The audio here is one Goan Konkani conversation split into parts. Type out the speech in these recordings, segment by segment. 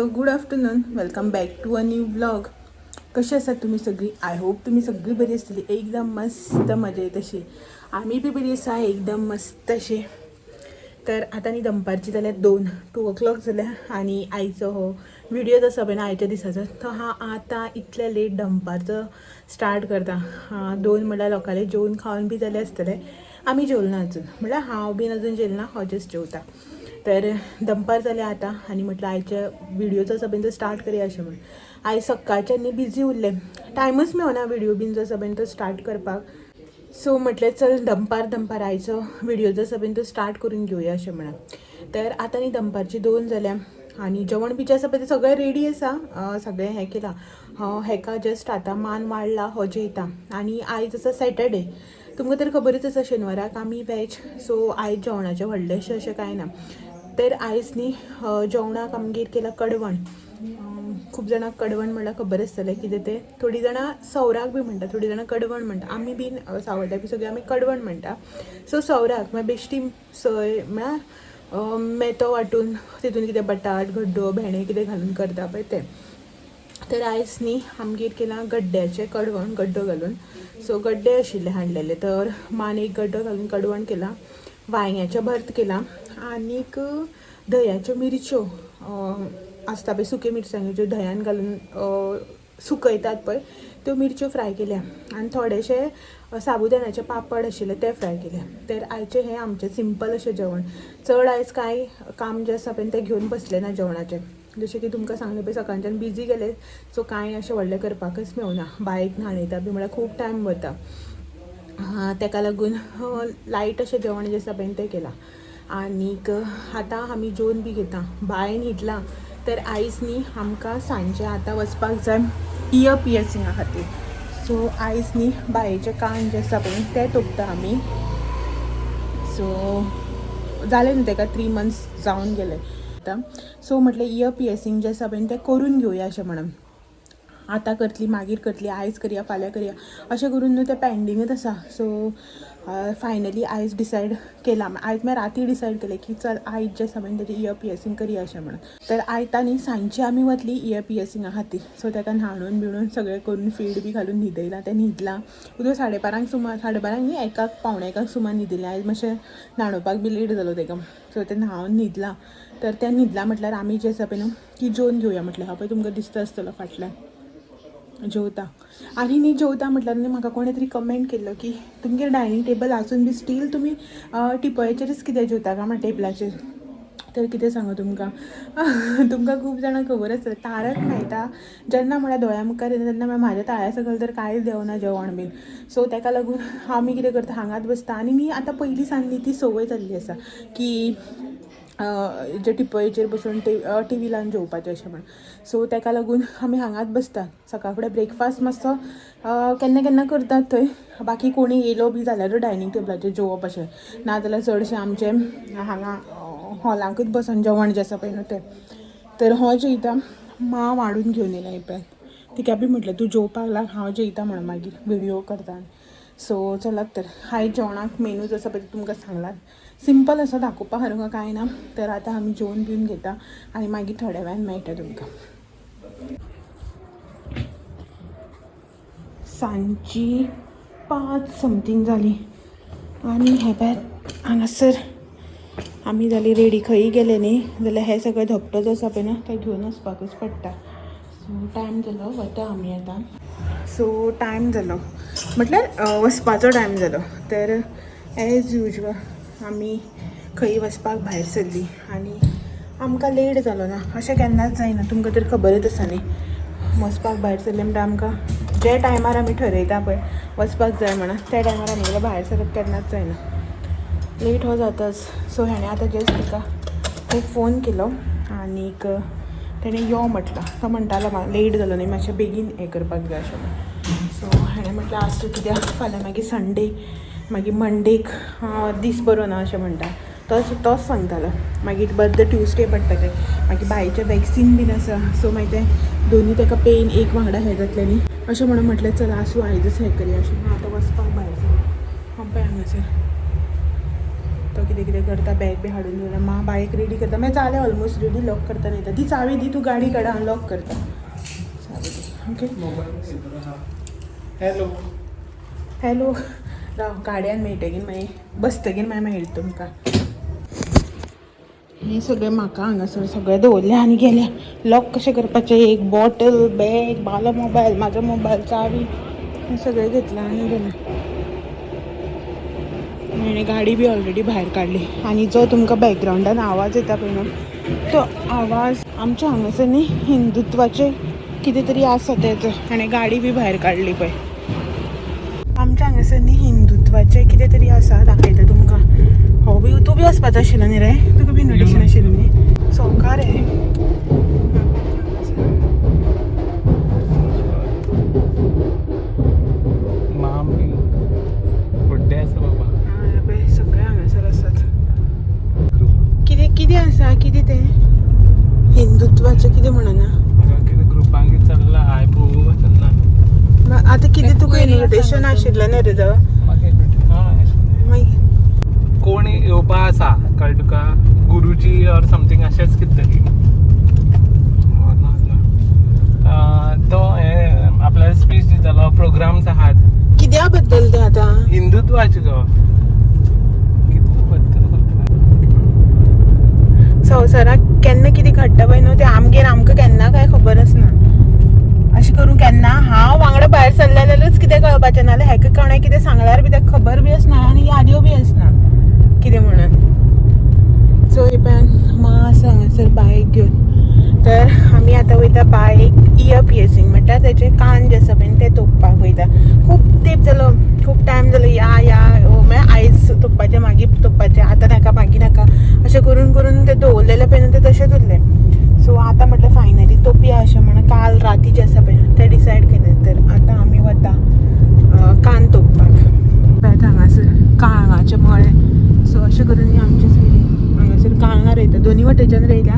Hello, good afternoon, welcome back to a new vlog. कशी आसात तुमी सगळीं? I hope तुमी सगळीं बरी आसतली, एकदम मस्त मजेत अशी. आमी बी बरी आसा, एकदम मस्त अशी. तर आतां न्ही दनपारची जाल्यार 2, 2 o'clock जाल्या आनी आयचो हो व्हिडियो जो आसा पळय ना, आयच्या दिसाचो तो हांव आतां इतले लेट दनपारचो स्टार्ट करता. 2 म्हणल्यार लोकांले जेवन खावन बी जालें आसतलें. आमी जेवले ना अजून, म्हणल्यार हांव बीन अजून जेवलें ना, हो जस्ट जेवता. तर दनपार जालें आतां आनी म्हटलें आयच्या व्हिडियोचो आसा पळय तो स्टार्ट करया अशें म्हण. आयज सकाळच्यान न्ही बिजी उरलें, टायमूच मेळना व्हिडियो बीन जो आसा पळय तो स्टार्ट करपाक. सो म्हटलें चल, दनपार दनपार आयचो व्हिडियो जो आसा पळय तो स्टार्ट करून घेवया अशें म्हणून. तर आतां न्ही दनपारची 2 जाल्या आनी जेवण बी जें आसा पळय तें सगळें रेडी आसा, सगळें हें केलां. हेका जस्ट आतां मान वाडला, हो जेयता. आनी आयज आसा सॅटर्डे, तुमकां तर खबरूच आसा शेनवाराक आमी वॅज. सो आयज जेवणाचें व्हडलेंशें अशें कांय ना. तर आयज न्ही जेवणाक आमगेर केलां कडवण. खूब जाणांक कडवण म्हणल्यार खबर आसतलें कितें तें. थोडीं जाणां सवराक बी म्हणटा, थोडीं जाणां कडवण म्हणटा. आमी बीन सावड्ड्या बी सगळीं आमी कडवण म्हणटा. सो सवराक म्हळ्यार बेश्टी सय, म्हळ्यार मेथो वांटून तितून कितें बटाट, गड्डो, भेंडे कितें घालून करता पळय तें. तर आयज न्ही आमगेर केलां गड्ड्याचें कडवण, गड्डो घालून. सो गड्डे आशिल्ले हाडलेले, तर मान एक गड्डो घालून कडवण केलां, वांयग्याचें भर्त केलां आनीक धंयाच्यो मिरच्यो आसता पळय, सुक्यो मिरसांग्यो ज्यो धंयान घालून सुकयतात पळय, त्यो मिरच्यो फ्राय केल्या आनी थोडेशे साबुदाण्याचे पापड आशिल्ले ते फ्राय केले. तर आयचें हें आमचें सिंपल अशें जेवण. चड आयज कांय काम जें आसा पळय तें घेवन बसलें ना जेवणाचें. जशें की तुमकां सांगलें पळय, सकाळच्यान बिजी गेलें, सो कांय अशें व्हडलें करपाकच मेळना. बायक न्हाणयता बी म्हळ्यार खूब टायम वता. ताका लागून लायट अशें जेवण जें आसा पळय तें केलां. आनीक आतां आमी जेवन बी घेता. बाय न्हिदलां. तर आयज न्ही आमकां सांजचें आतां वचपाक जाय इयर पियर्सिंगा खातीर. सो आयज न्ही बायेचे कान जे आसा पळय ते तोपता आमी. सो जालें न्ही ताका 3 मंथ्स जावन गेले आतां. सो म्हटलें इयर पियर्सिंग जें आसा पळय तें करून घेवया अशें म्हणून. आतां करतली, मागीर करतली, आयज करया, फाल्यां करया अशें करून न्हू तें पेंडींगूच आसा. सो फायनली आयज डिसायड केलां, आयज मागीर राती डिसायड केलें की चल, आयज जें आसा पळय तेजें इयर पियर्सिंग करया अशें म्हणून. तर आयतार न्ही सांजची आमी वतली इयर पियर्सिंगा खातीर. सो ताका न्हाणून बिणून सगळें करून फीड बी घालून न्हिदयलां, तें न्हिदलां. उदक 12:30 सुमार, 12:30 न्ही, 1, 12:45 सुमार न्हिदिल्लें. आयज मातशें न्हाणोवपाक बी लेट जालो ताका. सो तें न्हावन न्हिदलां. तर तें न्हिदलां म्हटल्यार आमी जें आसा पळय न्हू की जेवन घेवया म्हटलें. हा पळय, तुमकां दिसता आसतलो फाटल्यान जेवता. आनी न्ही जेवता म्हटल्यार न्ही म्हाका कोणें तरी कमेंट केल्लो की तुमगेर डायनींग टेबल आसून बी स्टील तुमी टिपॉयाचेरच कितें जेवता काय म्हण, टेबलाचेर. तर कितें सांगू तुमकां, तुमकां खूब जाणांक खबर आसतलें, तारक मेहता जेन्ना म्हळ्यार दोळ्या मुखार येता तेन्ना म्हळ्यार म्हाज्या ताळ्या सकयल तर कांयच देंवना जेवण बीन. सो ताका लागून आमी कितें करता, हांगाच बसता. आनी न्ही आतां पयलीं सावन न्ही ती संवय जाल्ली आसा की जे टिपॉयेचेर बसून टीवी लावन जेवपाचें अशें म्हण. सो ताका लागून आमी हांगाच बसता. सकाळ फुडें ब्रेकफास्ट मातसो केन्ना केन्ना करतात थंय, बाकी कोणी येयलो बी जाल्यारूच डायनींग टेबलाचेर जेवप अशें, नाजाल्यार चडशें आमचें हांगा हॉलाकूच बसून जेवण जें आसा पळय न्हू तें. तर हो जेयता, मां वाडून घेवन येयला इपळ्यान. तिका बी म्हटलें तूं जेवपाक लाग, हांव जेयता म्हणून, मागीर व्हिडियो करता. सो चलात, तर आयज जेवणाक मेनू जो आसा पळय तुमकां सांगला, सिंपल आसा, दाखोवपा सारको कांय ना. तर आतां आमी जेवन बिवन घेता आनी मागीर थोड्या वेळान मेळटा तुमकां. सांजची 5 समथींग जाली आनी हे पळय हांगासर आमी जाली रेडी. खंयी गेले न्ही जाल्यार हे सगळे धपटो जो आसा पळय ना तो घेवन वचपाकूच पडटा. सो टायम जालो, वता आमी आतां. सो टायम जालो म्हटल्यार वचपाचो टायम जालो. तर एज युजल आमी खंय वचपाक भायर सरली आनी आमकां लेट जालो ना अशें केन्नाच जायना, तुमकां तर खबरच आसा न्ही. वचपाक भायर सरले म्हणटा आमकां जे टायमार आमी ठरयता पळय वचपाक जाय म्हणून, त्या टायमार आमगेलें भायर सरप केन्नाच जायना, लेट हो जाताच. सो हेणें आतां जस्ट तिका खूब फोन केलो आनीक तेणें यो म्हटलां. तो म्हणटालो म्हाका लेट जालो न्ही, मातशें बेगीन हें करपाक जाय अशें म्हण. सो हेणें म्हटलें आसूं, कित्याक फाल्यां मागीर संडे, मागीर मंडेक दीस बरो ना अशें म्हणटा. तोच तोच सांगतालो, मागीर बद्द ट्युजडे पडटा तें, मागीर बायचें वॅक्सीन बीन आसा. सो मागीर तें दोनूय ताका पेन एक वांगडा हें जातलें न्ही अशें म्हणून म्हटलें चल आसूं, आयजच हें करया अशें म्हणून आतां वचपाक भायर सरलें. हांव पळय हांगासर तो तो कितें कितें करता, बॅग बी हाडून दवरला. माँ बायक रेडी करता, मागीर जालें ऑलमोस्ट रेडी, लॉक करता न्ही. ती चावी दी, तूं गाडी काड, हांव लॉक करता. चावी दी. ओके. हॅलो. हॅलो, राव, गाडयान मेळटगीर मागीर बसतगीर मागीर मेळटा तुमकां. हें सगळें म्हाका हांगासर सगळें दवरलें आनी गेलें. लॉक कशें करपाचें, एक बॉटल, बॅग, बालो मोबायल, म्हाजो मोबायल, चावी, हें सगळें घेतलां आनी गेलें. आनी गाडी बी ऑलरेडी भायर काडली. आनी जो तुमकां बॅकग्रावंडान आवाज येता पळय न्हू, तो आवाज आमच्या हांगासर न्ही हिंदुत्वाचें कितें तरी आसा तेचो. आनी गाडी बी भायर काडली पळय. आमच्या हांगासर न्ही हिंदुत्वाचें कितें तरी आसा, दाखयता तुमकां. हो बी तूं बी वचपाचो आशिल्लो न्ही रे, तुका बी इन्विटेशन आशिल्लें न्ही? सोकार रे. माम बी बड्डे आसा बाबा. हय, पळय सगळे हांगासर आसात. कितें कितें आसा, कितें तें हिंदुत्वाचें कितें म्हणना. हांगा कितें ग्रुपान कितें चल्लां, हांवें पळोवंक वचना. आतां कितें तुका इन्विटेशन आशिल्लें न्ही रे तो? म्हाका हय. मागीर कोण येवपा आसा, कळ्ळें तुका, गुरुजी ऑर समथींग अशेंच कितें तरी. तो हे आपल्या स्पीच दितालो, प्रोग्राम्स आहात. कित्या बद्दल तें आतां? हिंदुत्वाचे गो, कितें बद्दल? संवसाराक केन्ना कितें घडटा पळय न्हू, तें आमगेर आमकां केन्ना काय खबर आसना. अशें करून केन्ना हांव वांगडा भायर सरलें जाल्यारूच कितें कळपाचें, नाल्यार हेका कोणें कितें सांगल्यार बी ताका खबर बी आसना आनी याद्यो बी आसना कितें म्हणून. सो हे पळय माँ आसा हांगासर बायक घेवन. तर आमी आतां वयता बायक इयर पियर्सिंग म्हणटा तेचे, कान जे आसा पळय ते तोपपाक वयता. खूब तेंप जालो, खूब टायम जालो, या या म्हळ्यार आयज तोपपाचें, मागीर तोपपाचें, आतां नाका, मागीर नाका, अशें करून करून ते दवरलेलें पळय न्हू, ते तशेंच उरलें. सो आतां म्हटलें फायनली तोपया अशें म्हणून काल राती जें आसा पळय तें डिसायड केलें. तर आतां आमी वता कान तोपपाक. पळयात हांगासर काळंगाचें मळे. सो अशें करून ही आमच्या सायडीन हांगासर काळंगां रोयता, दोनी वटेच्यान रोयल्या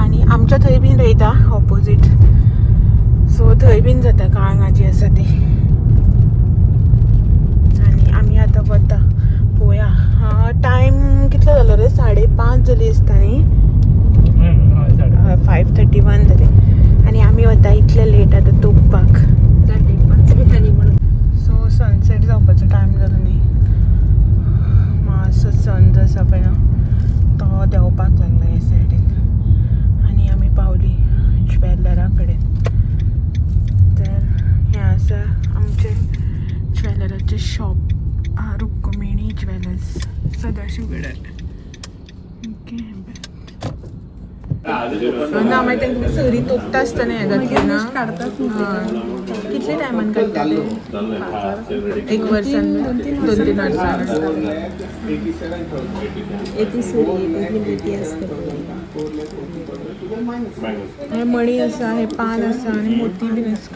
आनी आमच्या थंय बीन रोयता ऑपोजीट. सो थंय बीन जाता काळंगां जी आसा ती. आनी आमी आतां वता, पळोवया. टायम कितलो जालो रे? 5:30 जाली आसता न्ही? हय. 5:31 जाले आनी आमी वता इतले लेट आतां तोपपाक. सो सनसेट जावपाचो टायम जालो न्ही, मातसो सन जो आसा पळय न्हू तो देंवपाक लागला हे सायडीन. आनी आमी पावली ज्वेलरा कडेन. तर हें आसा आमचें ज्वेलराचें shop, Rukmini jewellers, Sadashiv Gadar. Okay. ना, मागीर तांकां सरी तोपता आसतना हें जातलें ना. हय. कितले टायमान काडटा ते? एक वर्सान, 2-3 वर्सान? ती सुरी ती असते. हे मणी आसा, हे पान आसा आनी मोती बीन आसा.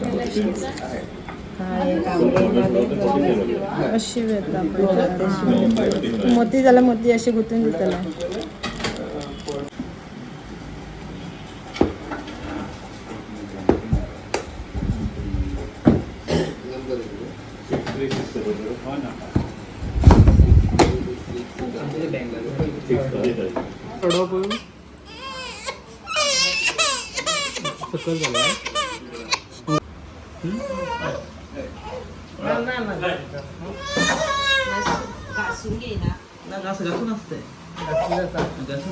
काळे तांबडे अशी येता पळय. मोती जाल्यार मोती अशे गुंतून दितले. थोडो सकयल जालें. घासून घेयना. ना, घास घासून असते, घासून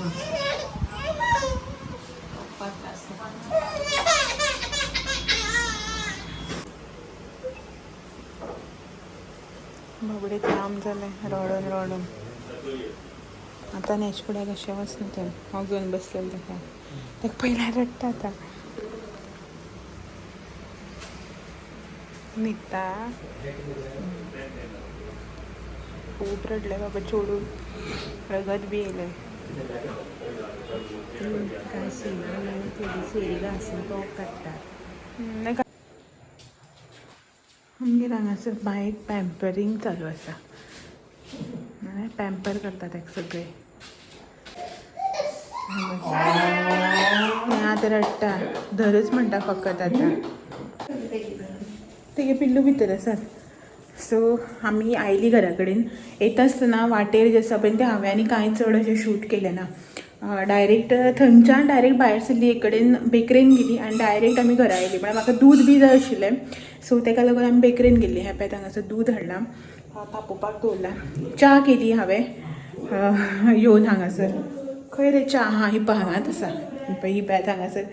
असते. बाबडे जाम जालें रडून रडून. आतां न्हेसफुड्याक अशें वचना तें. हांव घेवन बसलेलें ताका, ताका पयल्यार रडटा आतां. न्हिदता. खूब रडलें बाबा चेडूं, रगत बी येयलें. घांशिना आनी थोडी सुरी घांसून तोप काडटात. नाही. आमगेर हांगासर बायक पॅम्परींग चालू आसा, पॅम्पर करता ताका सगळे. हें आतां रडटा, धरच म्हणटा फकत आतां. तेगे पिल्लू भितर आसात. सो आमी आयली घरा कडेन. येता आसतना वाटेर जे आसा पळय तें हांवें आनी कांय चड अशें शूट केलें ना. डायरेक्ट थंयच्यान डायरेक्ट भायर सरली, एक कडेन बेकरेन गेली आनी डायरेक्ट आमी घरा आयली. म्हळ्यार म्हाका दूद बी जाय आशिल्लें, सो तेका लागून आमी बेकरेन गेल्ली. हें पळय हांगासर दूद हाडलां, तापोवपाक दवरलां. च्या केली हांवें येवन हांगासर. खंय रे च्या? हां, ही पळय हांगाच आसा. ही पळय, ही पळय हांगासर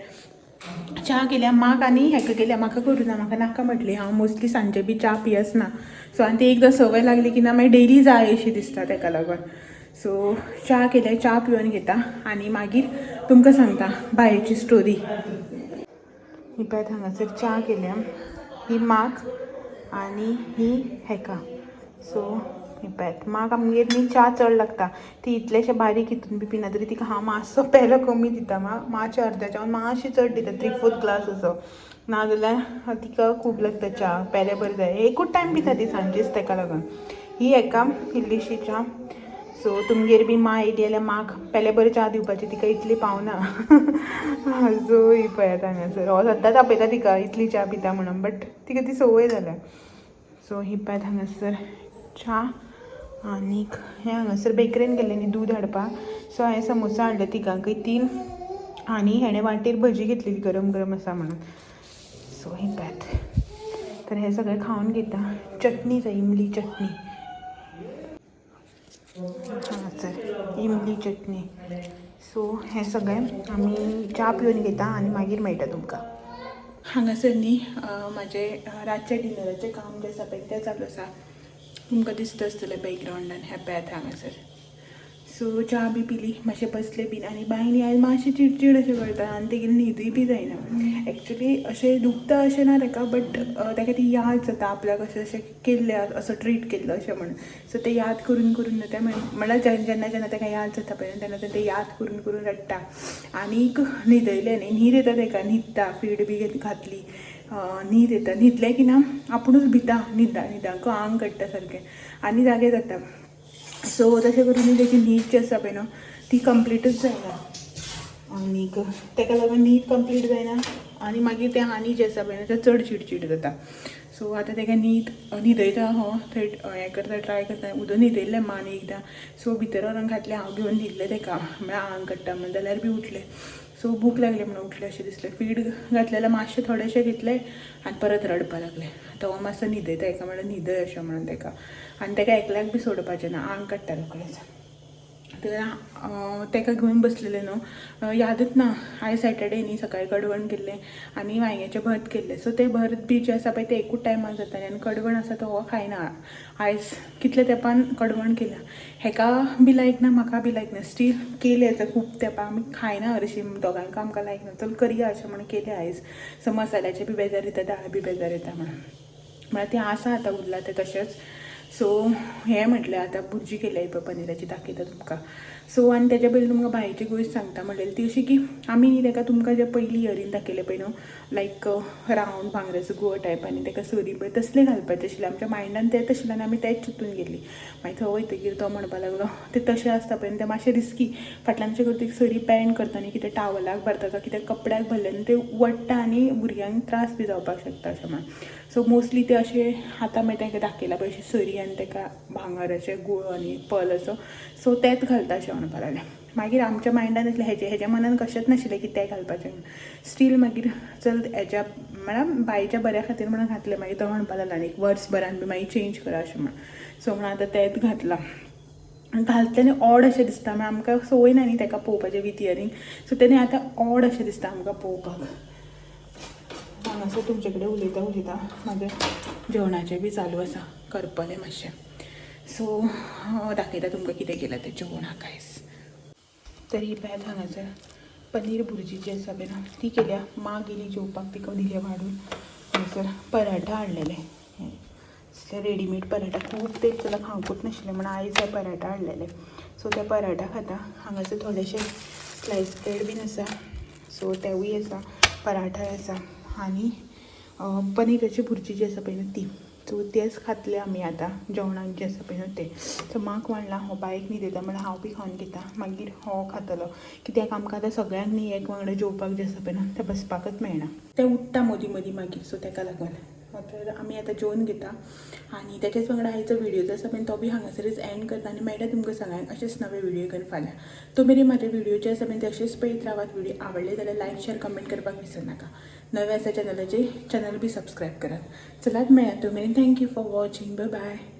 च्या केल्या माक आनी हेका केल्या. म्हाका करूं ना, म्हाका नाका म्हटली. हांव मोस्टली सांजे बी च्या पियस ना. सो आनी ती एकदां संवय लागली की ना मागीर डेली जाय अशी दिसता, तेका लागून. सो च्या केल्या, च्या पिवन घेता आनी मागीर तुमकां सांगता बायेची स्टोरी. ही पळयात हांगासर च्या केल्या. ही माक आनी ही हेका. सो ही पळयात, माक आमगेर न्ही च्या चड लागता. ती इतलेशे बारीक हितून बी पिना तरी तिका हांव मातसो पेलो कमी दिता. मातशें अर्द्याच्या मातशी चड दिता, 3/4 ग्लास असो. नाजाल्यार तिका खूब लागता च्या, पेले बरें जाय. एकूच टायम पिता ती सांजेच, तेका लागून. ही हेका इल्लीशी च्या. सो तुमगेर बी मा येयली जाल्यार माक पेले बरें च्या दिवपाची, तिका इतली पावना. सो ही पळयात हांगासर, हो सद्दां तापयता तिका इतली च्या पिता म्हणून, बट तिका ती संवय जाल्या. सो ही पळयात हांगासर च्या. आनीक हें हांगासर बेकरेन गेल्लें न्ही दूद हाडपाक, सो हांवें समोसा हाडले तिगांकय 3 आनी हेणें वाटेर भजी घेतली गरम गरम आसा म्हणून. सो ही पळयात, तर हें सगळें खावन घेता. चटणी जाय, इमली चटणी. हांगासर इमली चटणी. सो हें सगळें आमी च्या पिवन घेता आनी मागीर मेळटा तुमकां. हांगासर न्ही म्हाजें रातचें डिनराचें काम जें आसा पळय तें चालू आसा. तुमकां दिसता आसतलें बॅकग्रावंडान. हें पळयात हांगासर. सो च्या बी पिली, मातशें बसलें बीन. आनी बाय न्ही आयज मातशें चिडचीड अशें करता आनी तेगेली न्हिदूय बी जायना. एक्चुली अशें दुखता अशें ना ताका, बट ताका ती याद जाता आपल्याक अशें अशें केल्लें, असो ट्रीट केल्लो अशें म्हणून. सो तें याद करून करून तें म्हणल्यार जेन्ना जेन्ना ताका याद जाता पळय तेन्ना तें याद करून करून रडटा. आनीक न्हिदयलें न्ही, न्हीद येता ताका, न्हिदता. फीड बी घातली, न्हीद येता. न्हिदलें की ना आपुणूच भिता, न्हिदांक आंग काडटा सारकें आनी जागें जाता. सो तशें करून तेजी न्हीद जी आसा पळय न्हू ती कंप्लिटूच जायना. आनीक ताका लागून न्हीद कंप्लीट जायना आनी मागीर तें आनी जें आसा पळय न्हू तें चड चिडचीड जाता. सो आतां ताका न्हिदयता हो थंय हें करता, ट्राय करता. उदक न्हिदयल्लें मान एकदां, सो भितर व्हरोन घातलें, हांव घेवन न्हिदलें ताका. म्हळ्यार आंग काडटा म्हण जाल्यार बी उठलें. सो भूक लागली म्हणून उठलें अशें दिसलें. फीड घातलें जाल्यार मातशें थोडेशें घेतलें आनी परत रडपाक लागलें. आतां हो मातसो न्हिदयता हेका, म्हणल्यार न्हिदय अशें म्हणून ताका. आनी ताका एकल्याक बी सोडपाचें ना, आंग काडटा रोखडेंच. तर ताका घेवन बसलेलें न्हू, यादच ना आयज सॅटर्डे न्ही. सकाळी कडवण केल्लें आनी वांयग्याचें भरत केल्लें. सो तें भरत बी जें आसा पळय तें एकूच टायमार जाता आनी कडवण आसा तो हो खायना. आयज कितले तेंपान कडवण केलां, हेका बी लायक ना, म्हाका बी लायक ना. स्टील केलें आतां खूब तेंपान आमी खायना हरशीं, दोगांक आमकां लायक ना, चल करया अशें म्हणून केलें आयज. सो मसाल्याचें बी बेजार येता, दाळ बी बेजार येता म्हणून, म्हळ्यार तें आसा आतां उरलां तें तशेंच. सो हें म्हटलें आतां भुरजी केल्या पळय पनीराची, दाखयता तुमकां. सो आनी तेज्या पयलीं तुमकां बायेची गोश्ट सांगता म्हणलेली ती अशी की आमी न्ही ताका तुमकां जे पयलीं इयरींग दाखयलें पळय न्हू, लायक रावंड भांगराचो गोळ टायप आनी ताका सरी पळय तसलें घालपाचें आशिल्लें. आमच्या मायंडान तेंच आशिल्लें आनी आमी तेंच चिंतून गेल्लीं. मागीर थंय वयतकीर तो म्हणपाक लागलो तें तशें आसता पळय तें मातशें रिस्की, फाटल्यान अशें करून ती सरी पॅन्ट करता न्ही, कितें टावलाक भरता जावं कितें कपड्याक भरलें न्ही तें वडटा आनी भुरग्यांक त्रास बी जावपाक शकता अशें म्हणून. सो मोस्टली ते अशें आतां मागीर तांकां दाखयलां पळय अशी सरी आनी ताका भांगराचें गुळ आनी पर्ल असो, सो तेंच घालता अशें म्हणपाक लागलें. मागीर आमच्या मायंडान आसलें, हेज्या मनान कशेंच नाशिल्लें की तें घालपाचें म्हणून. स्टील मागीर चल हेज्या म्हळ्यार बायच्या बऱ्या खातीर म्हणून घातलें. मागीर तो म्हणपाक लागलो आनी एक वर्सभरान बी मागीर चेंज करा अशें म्हणून. सो म्हणून आतां तेंच घातलां. घालतलें आनी ऑड अशें दिसता, म्हळ्यार आमकां संवय ना न्ही ताका पळोवपाचें विथ इयरींग. सो तेणी आतां ऑड अशें दिसता आमकां पळोवपाक. हांगासर तुमचे कडेन उलयता उलयता म्हाजें जेवणाचें बी चालू आसा, करपलें मातशें. सो दाखयता तुमकां कितें केलां तें जेवणाक आयज. तर ही पळयात हांगासर पनीर भुरजी जी आसा पळय न्हू ती केल्या. मां गेली जेवपाक, तिका दिलें वाडून. हांगासर पराठा हाडलेले, रेडीमेड पराठा. खूब तेंप जाल्यार खावंकूच नाशिल्लें म्हणून आयज हे पराठा हाडलेले. सो ते पराठा खाता. हांगासर थोडेशे स्लायस ब्रेड बीन आसा, सो तेवूय आसा, पराठाय आसा आनी पनीराची भुरजी जी आसा पळय न्हू ती. सो तेच खातले आमी आतां जेवणाक जें आसा पळय न्हू तें. सो माक वाडलां, हो बायक न्हिदयता म्हणल्यार हांव बी खावन घेता, मागीर हो खातलो. कित्याक आमकां आतां सगळ्यांक न्ही एक वांगडा जेवपाक जें आसा पळय न्हू तें बसपाकच मेळना. तें उठ्ठा मदीं मदीं मागीर, सो ताका लागून. तर आमी आतां जेवन घेता आनी त्याच्याच वांगडा आयचो व्हिडिओ जो आसा पळय तो बी हांगासरच एंड करता आनी मेळटा तुमकां सगळ्यांक अशेच नवे व्हिडिओ घेवन फाल्यां. तो मेरेन म्हाजे व्हिडिओ जे आसा पळय ते अशेच पळयत रावात. व्हिडिओ आवडले जाल्यार लायक, शेअर, कमेंट करपाक विसरनाका. नवे आसा चॅनलाचेर, चॅनल बी सबस्क्रायब करात. चलात मेळ्या, तो मेरेन thank you for watching, bye bye.